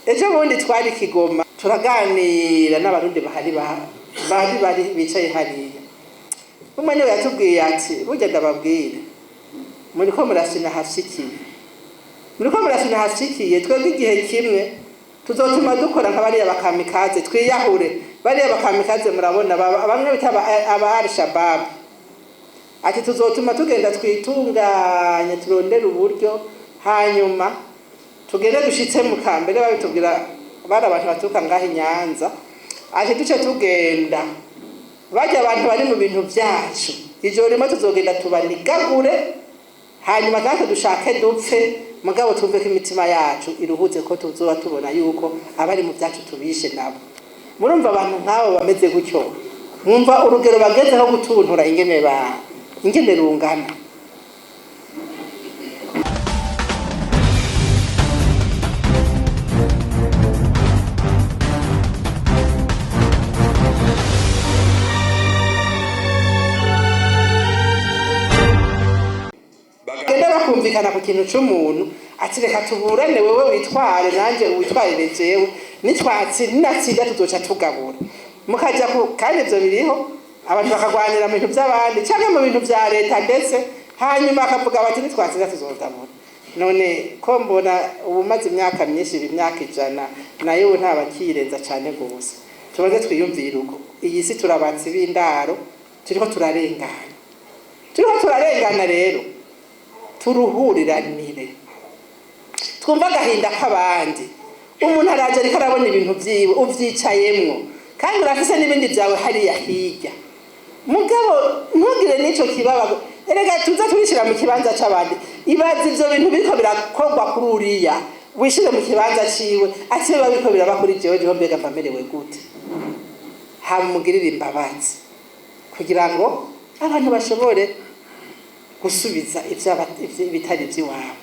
Ejo bundi twari Kigoma, turaganira n'Abarundi bahari, bari bari bicaye hariya. Umwe niwe yatubwiye ati: "Burya ndababwira, muriko murasina hafyikiye, muriko murasina hafyikiye. Twebwe igihe kimwe tuzotuma dukora nka bariya bakamikaze, twiyahure." Bariya bakamikaze murabona, bamwe bita aba Al-Shabaab. Ati: "Tuzotuma tugenda twitunganye, turondere uburyo, hanyuma tugende dushitse mu kambere." Babitubwira bari abantu baturuka ngaho i Nyanza. Ati: "Duce tugenda, bajya abantu bari mu bintu byacu, ijoro rimwe tuzogenda tubanigagure, hanyuma natwe dushake dupfe, mugabo twumve ko imitima yacu iruhutse, ko tuzoba tubona yuko abari mu byacu tubishe nabo." Murumva abantu nk'abo bameze gutyo, mwumva urugero bagezeho gutuntura ingene ba ingene rungana. Bagenda bakumvikana ku kintu c'umuntu, ati: "Reka tuburane, wewe witware, nanje witwarire jewe, nitwatsi ninatsinda tuzoca tugabura." Mukaja ku kandi ivyo biriho, abantu bakagwanira mu bintu vy'abandi canke mu bintu vya leta ndetse, hanyuma bakavuga bati: "Nitwatsinda tuzogabura." None ko mbona ubu umaze imyaka myinshi, iba imyaka 100, nayo ubu ntabakirenza cane gose. Tubanze twiyumvire uko iyi si turabatsi b'indaro, turiko turarengana, turiko turarengana. Rero turuhuriranire, twumva agahinda k'abandi. Umuntu araje ariko arabona ibintu vyiwe, uvyicayemwo, kandi urafise n'ibindi vyawe hariya hirya, mugabo ntugire n'ico kibabago. Erega tuza turishira mu kibanza c'abandi. Ibaza ivyo bintu biriko birakorwa kuri uriya, wishire mu kibanza ciwe, ati: "Biba biriko biraba kuri jewe, jeho mbega mba merewe gute?" Hama umugirire imbabazi kugira ngo abantu bashobore gusubiza ibitari ivy'iwabo.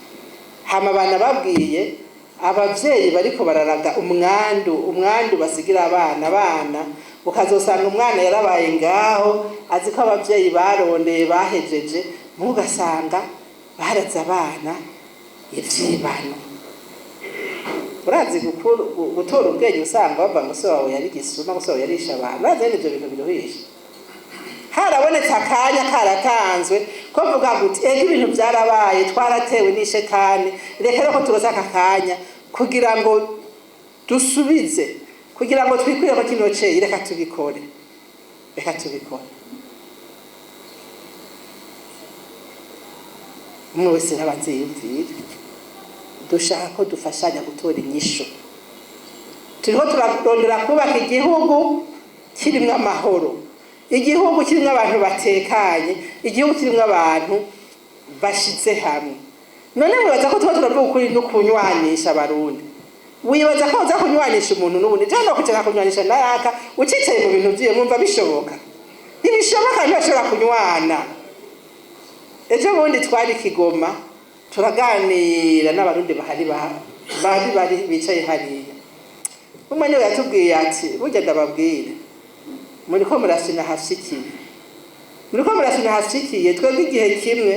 Hama abana babwiye abavyeyi bariko bararaga umwandu, umwandu basigira abana. Abana ukazosanga umwana yarabaye ngaho azi ko abavyeyi barondeye bahejeje, ntugasanga baraze abana ivyibano. Urazi gutora ubwenge, usanga bava ngo so wawe yari gisuma, ngo so wawe yarishe abantu. Urazi bene ivyo bintu biruhisha. Harabonetse akanya karatanzwe ko mvuga guti: "Ego, ibintu byarabaye, twaratewe n'ishetani, reka rero ko turoze aka kanya kugira ngo dusubize, kugira ngo twikwire ko kino ceyi, reka tubikore, reka tubikore." Umwe wese ntabanze yiyumvire. Dushaka ko dufashanya gutora inyishu. Turiko turarondera kubaka igihugu kirimwo amahoro, igihugu kirimwo abantu batekanye, igihugu kirimwo abantu bashize hamwe. None mwibaza ko tuba turavuga ukuri no kunywanisha Abarundi? Wibaza ko uza kunywanisha umuntu n'ubundi jewe no kwicara kunywanisha naraka ucicaye mu bintu vyiwe? Mwumva bishoboka? Ntibishoboka, ntibashobora kunywana. Ejo bundi twari Kigoma, turaganira n'Abarundi bahari, bari bari bicaye hariya. Umwe niwe yatubwiye ati: "Burya ndababwira, muriko murasina hafyikiye, muriko murasina hafyikiye. Twebwe igihe kimwe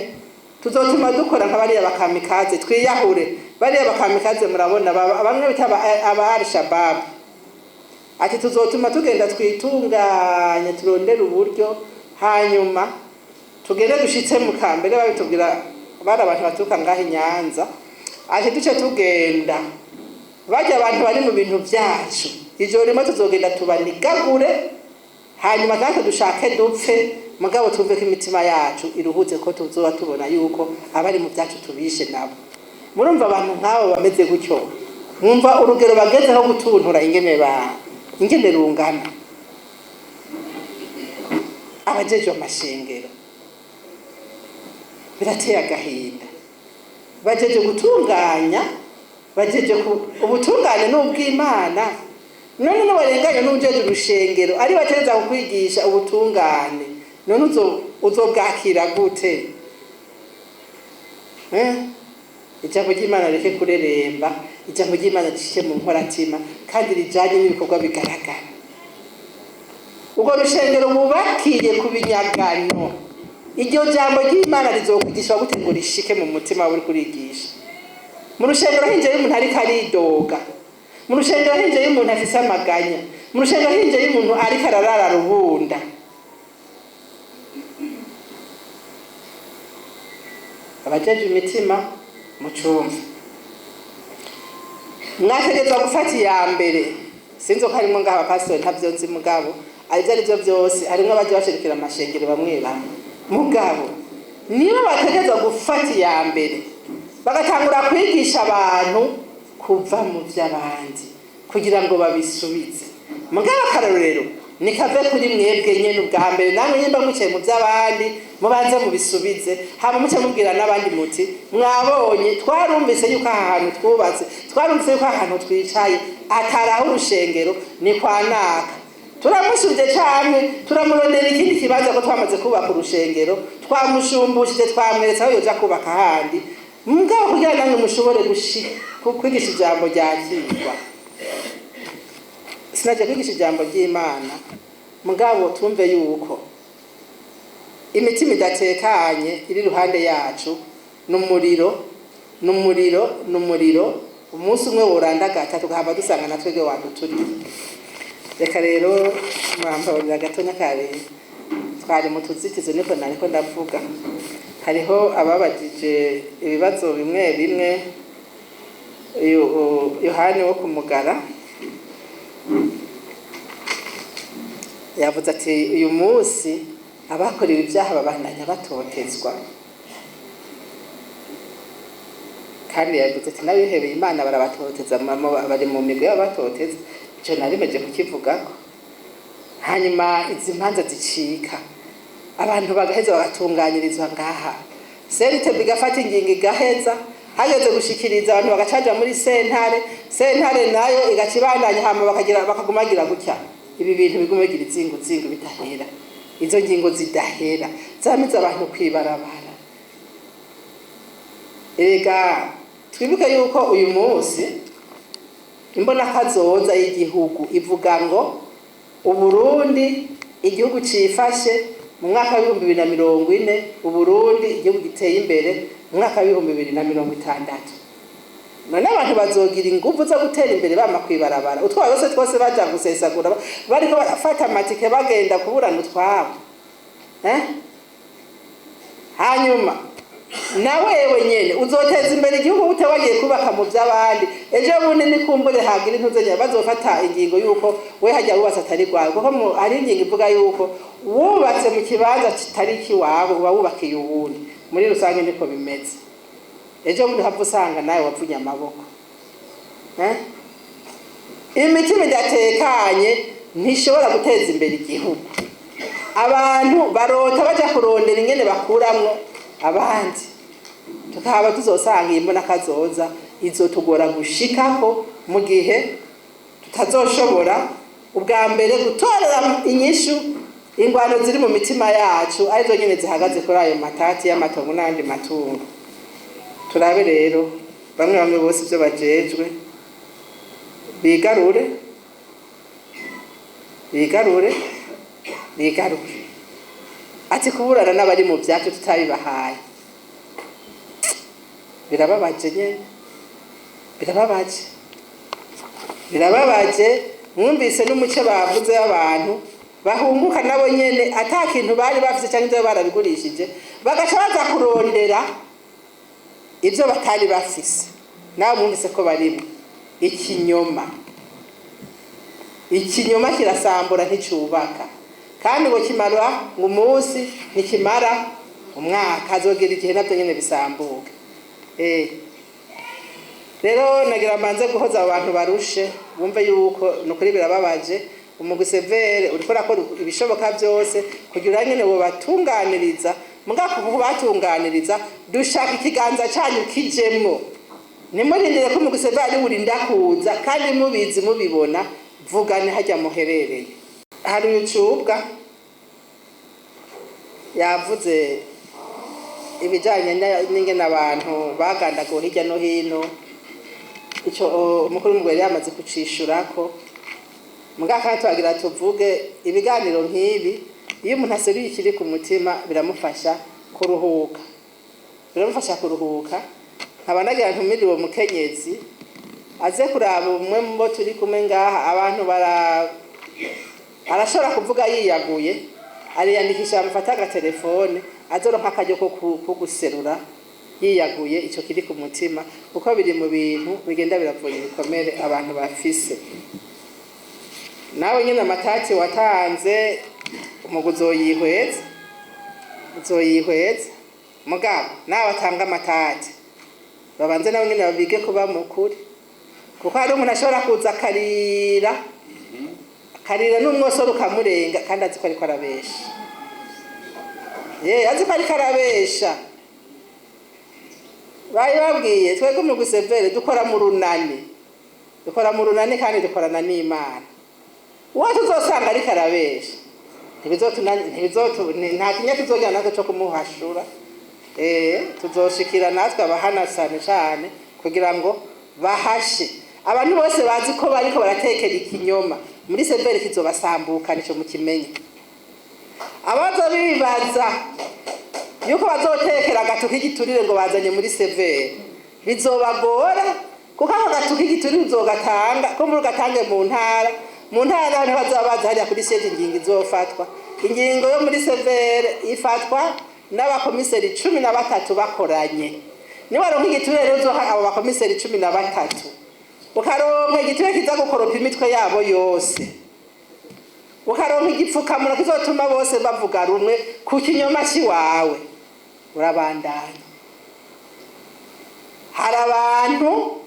tuzotuma dukora nka bariya bakamikaze, twiyahure." Bariya bakamikaze murabona, bamwe bita aba Al-Shabaab. Ati: "Tuzotuma tugenda twitunganye, turondere uburyo, hanyuma tugende dushitse mu kambere." Babitubwira bari abantu baturuka ngaho i Nyanza. Ati: "Duce tugenda, bajya abantu bari mu bintu byacu, ijoro rimwe tuzogenda tubanigagure, hanyuma natwe dushake dupfe, mugabo twumve ko imitima yacu iruhutse, ko tuzoba tubona yuko abari mu byacu tubishe nabo." Murumva abantu nk'abo bameze gutyo, mwumva urugero bagezeho gutuntura ingene ba ingene rungana. Abajejwe amashengero, birateye agahinda. Bajeje gutunganya, bajeje ku ubutungane n'ubw'Imana. None nibarenganya n'ujeje urushengero ari batereza kukwigisha ubutungane, none uzobwakira gute? Eh? Ijambo ry'Imana reke kureremba, ijambo ry'Imana rishike mu nkoratima kandi rijanye n'ibikorwa bigaragara. Urwo rushengero bubakiye ku binyagano, iryo jambo ry'Imana rizokwigishwa gute ngo rishike mu mutima wawe? Uri kurigisha mu rushengero hinjiyeyo umuntu ariko aridoga. Mu rushengero hinjiyeyo umuntu afise amaganya, mu rushengero hinjiyeyo umuntu ariko ararara rubunda. Abajeje imitima mucumva, mwategerezwa gufata iya mbere. Sinzi ko harimwo ngaha abapasitori, ntavyo nzi, mugabo arivyo arivyo vyose harimwo abaje bashirikira amashengero bamwe bamwe, mugabo nibo bategerezwa gufata iya mbere bagatangura kwigisha abantu kuva mu vy'abandi kugira ngo babisubize. Mugabo akarorero nikave kuri mwebwe nyene ubwa mbere. Namwe nyimba mwicaye mu vy'abandi, mubanze mubisubize, hama muce mubwira n'abandi muti: "Mwabonye, twarumvise yuko aha hantu twubatse, twarumvise yuko aha hantu twicaye atari urushengero, ni kwa naka. Turamusubye canke turamurondera ikindi kibanza, ko twamaze kubaka urushengero, twamusumbushije, twamweretse aho yoja kubaka ahandi." Mugabo kugira namwe mushobore kwigisha ijambo ryakirwa. Sinaje kwigisha ijambo ry'Imana, mugabo twumve yuko imitima idatekanye iri iruhande yacu n'umuriro, n'umuriro, n'umuriro. Umunsi umwe worandagata, tugahava dusanga na twebwe waduturiye. Reka rero mwambabarira gatonya, kare twari mu tuzitizo, niko nariko ndavuga. Hariho ababajije ibibazo bimwe bimwe. Uyu Yohani wo kumugara yavuze ati: "Uyu munsi abakorewe ibyaha babandanya batotezwa." Kandi yavuze ati: "N'abihebeye Imana barabatoteza, bari mu migwi y'abatoteza." Ico narimeje kukivugako. Hanyuma izi manza zicika, abantu bagaheza bagatunganyirizwa ngaha, CNTB igafata ingingo, igaheza hageze gushikiriza abantu bagacaja muri sentare, sentare nayo igaca ibandanya, hama bakagira bakagumagira gutya. Ibi bintu biguma bigira izingu zingu bidahera, izo ngingo zidahera zamize abantu kwibarabara. Erega twibuke yuko uyu munsi imbonakazoza y'igihugu ivuga ngo Uburundi igihugu cifashe mu mwaka w'2040, Uburundi igihugu giteye imbere mu mwaka w'2060. None abantu bazogira inguvu zo gutera imbere bama kwibarabara, utwabo twose twose baja gusesagura, bariko barafata amatike bagenda kuburana utwabo, eh? Hanyuma na wewe nyene uzoteza imbere igihugu gute wagiye kubaka mu vy'abandi? Ejo bundi nikumbure hagira intuzenya, bazofata ingingo yuko we hajya wubatse atari rwawe, kuko hari ingingo ivuga yuko wubatse mu kibanza kitari ikiwawe uba wubakiye uwundi. Muri rusange niko bimeze. Ejo bundi hava usanga nawe wavunye amaboko, eh? Imitima idatekanye ntishobora guteza imbere igihugu. Abantu barota baja kurondera ingene bakuramwo abandi, tukaba tuzosanga iyi mbonakazoza izotugora gushikako mu gihe tutazoshobora ubwa mbere gutorera inyishu ingwano ziri mu mitima yacu, arizo nyene zihagaze kuri ayo matati y'amatongo n'ayandi matungo. Turabe rero bamwe bamwe bose ibyo bajejwe, bigarure, bigarure, bigarure. Ati kuburana n'abari mu byacu tutabibahaye, birababaje nyene, birababaje, birababaje. Mwumvise n'umuce bavuze w'abantu bahunguka nabo nyene ata kintu bari bafise, cyangwa ibyo barabigurishije, bagaca baza kurondera ibyo batari bafise. Nawe mwumvise ko barimo ikinyoma. Ikinyoma kirasambura, nticubaka. Kandi ngo kimara ngo umunsi, ntikimara umwaka, hazogera igihe nabyo nyene bisambuke. Rero nagira mbanze guhoza abo bantu barushe, bumve yuko nukuri birababaje. Umugwi CVR uriko urakora ibishoboka byose kugira nyene bobatunganiriza. Mugabo kubatunganiriza, dushaka ikiganza cyanyu kijemwo. Ntimurindire ko umugwi CVR urinda kuza kandi mubizi, mubibona. Vugane hajya muherereye. Hari ucubwa yavuze ibijyanye n'ingene abantu bagandaguwe hirya no hino. Ico umukuru w'umugwi yari yamaze kucishurako. Mugabo kandi twagira tuvuge, ibiganiro nk'ibi, iyo umuntu aseruye ikiri ku mutima, biramufasha kuruhuka, biramufasha kuruhuka. Nkaba nagira ntumire uwo mukenyezi. Aze kuraba umwe mu bo turi kumwe ngaha. Abantu bara arashobora kuvuga yiyaguye, ariyandikisha, bamufata agatelefone, azoronka akaryo ko guserura yiyaguye ico kiri ku mutima, kuko biri mu bintu bigenda biravura ibikomere abantu bafise. Nawe nyine amatati watanze, umugu uzoyihweza, uzoyihweza. Mugabo nawe atanga amatati, babanze nabo nyine babige kuba mukuri, kuko hari umuntu ashobora kuza akarira, akarira n'umwosoro ukamurenga, kandi azi ko ariko arabesha. Ye, azi ko ariko arabesha. Bari babwiye twebwe mu gusevere dukora mu runani, dukora mu runani kandi dukorana n'Imana. Uwo tuzosanga ariko arabesha, nta kinya tuzogira natwe co kumuhashura. Tuzoshikira natwe abahana cane cane kugira ngo bahashe abantu bose bazi ko bariko baratekera ikinyoma muri severe. Kizobasambuka, nico mukimenye. Abaza bibaza yuko bazotekera agatu k'igiturire ngo bazanye muri severe, bizobagora, kuko ako gatu k'igiturire uzogatanga ko muri ugatange mu ntara. Mu ntara niho bazaba bazi hariya kuri siège ingingo izofatwa. Ingingo yo muri severe ifatwa n'abakomiseri 13 bakoranye. Niwaronka igiturire rero, uzoha abo bakomiseri 13, ukaronka igiturire kiza gukoropa imitwe yabo yose, ukaronka igipfukamunwa kizotuma bose bavuga rumwe ku kinyoma ciwawe, urabandanya. Hari abantu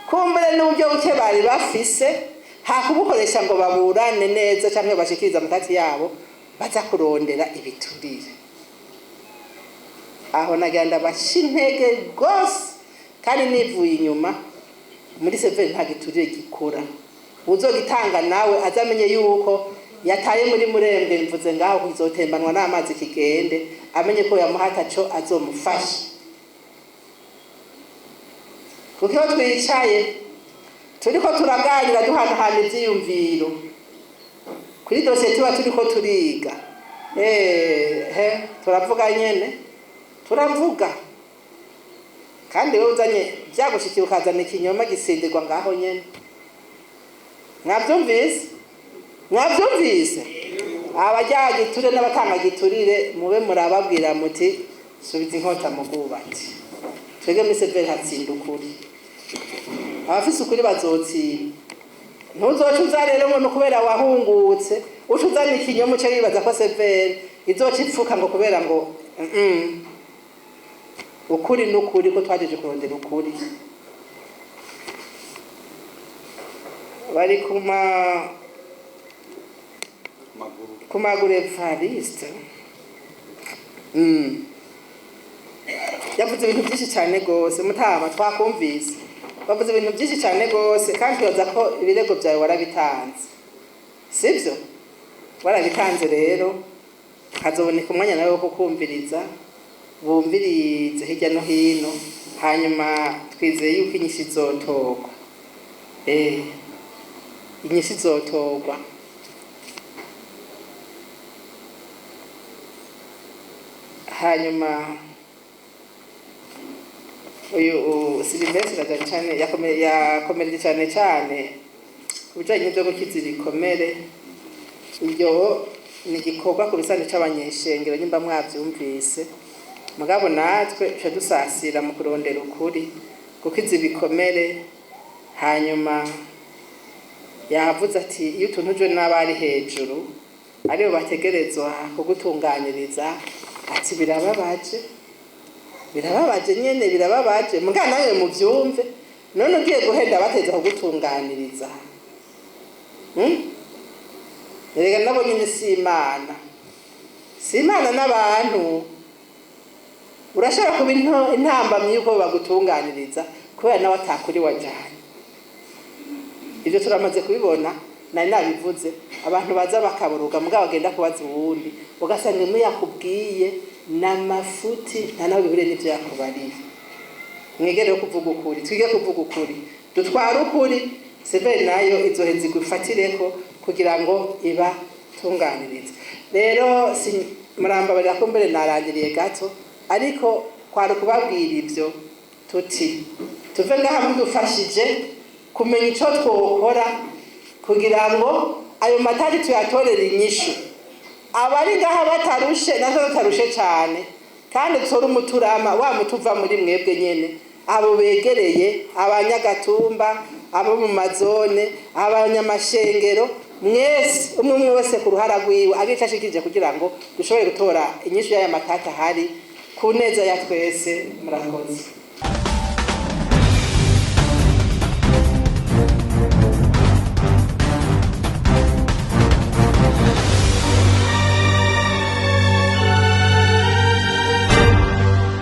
kumbure n'uburyo buke bari bafise, hakubukoresha ngo baburane neza canke bashikirize amatati yabo, baza kurondera ibiturire. Aho nagira ndabaca intege rwose kandi nivuye inyuma: muri severi nta giturire gikora. Uzogitanga nawe azamenye yuko yataye muri murembwe, mvuze ngaho, kizotembanwa n'amazi kigende, amenye ko yamuhata co azomufasha. Kuko iyo twicaye turiko turaganira, duhanahana ivyiyumviro kuri dosiye tuba turiko turiga, turavuga nyene, turavuga. Kandi wewe uzanye vyagushikiye, ukazana ikinyoma, gisindirwa ngaho nyene. Mwavyumvise? Mwavyumvise? Abaryagiturire n'abatanga giturire, mube murababwira muti: "Subiza inkota mu bwubatsi." Twebwe muri severi hatsinda ukuri, abafise ukuri bazotsinda. Ntuzoca uza rero ngo ni ukubera wahungutse, uca uzana ikinyoma, uce wibaza ko severi izoca ipfuka ngo kubera ngo Ukuri n'ukuri, ko twajeje kurondera ukuri. Bari kuma ku maguru. Evariste yavuze ibintu byinshi cyane rwose. Mutama, twakumvise, bavuze ibintu byinshi cyane rwose, kandi twibaza ko ibirego byawe warabitanze, sibyo? Warabitanze rero, hazoboneka umwanya nawe wo kukumviriza, bumvirize hirya no hino, hanyuma twizeye yuko inyishu izotorwa. Inyishu izotorwa. Hanyuma uyu Silivestre cyane yakomereje cyane cyane ku bijyanye n'ibyo gukiza ibikomere. Ibyo ni igikorwa ku bisane cy'abanyeshengero, nimba mwabyumvise. Mugabo natwe duca dusasira mu kurondera ukuri, gukiza ibikomere. Hanyuma yavuze ati iyo utuntujwe n'abari hejuru, aribo bategerezwa kugutunganiriza, ati birababaje, birababaje nyene, birababaje. Mugabo nawe muvyumve, none ugiye guhenda bateza kugutunganiriza? Erega nabo nyene si Imana, si Imana n'abantu. Urashobora kuba intambamyi yuko bagutunganiriza kubera nawe atakuri wajanye. Ibyo turamaze kubibona, nari nabivuze. Abantu baza bakaburuga, mugabo bagenda kubaza uwundi, ugasanga imwe yakubwiye n'amafuti, nta naho bihuriye n'ibyo yakubariye. Mwigere kuvuga ukuri, twige kuvuga ukuri, dutware ukuri. Severi nayo izoheza igufatireko kugira ngo ibatunganirize. Rero murambabarira ko mbere narangiriye gato, ariko kwari ukubabwira ibyo tuti. Tuve ngaha mudufashije kumenya ico twokora kugira ngo ayo matati tuyatorere inyishu. Abari ngaha batarushe, natwe tutarushe cane, kandi dutore umuturama wa muti uva muri mwebwe nyene, abo begereye abanyagatumba, abo mu mazone, abanyamashengero, mwese, umwe umwe wese ku ruhara rwiwe agira ico ashikirije kugira ngo dushobore gutora inyishu y'aya matati ahari ku neza ya twese. Murakoze.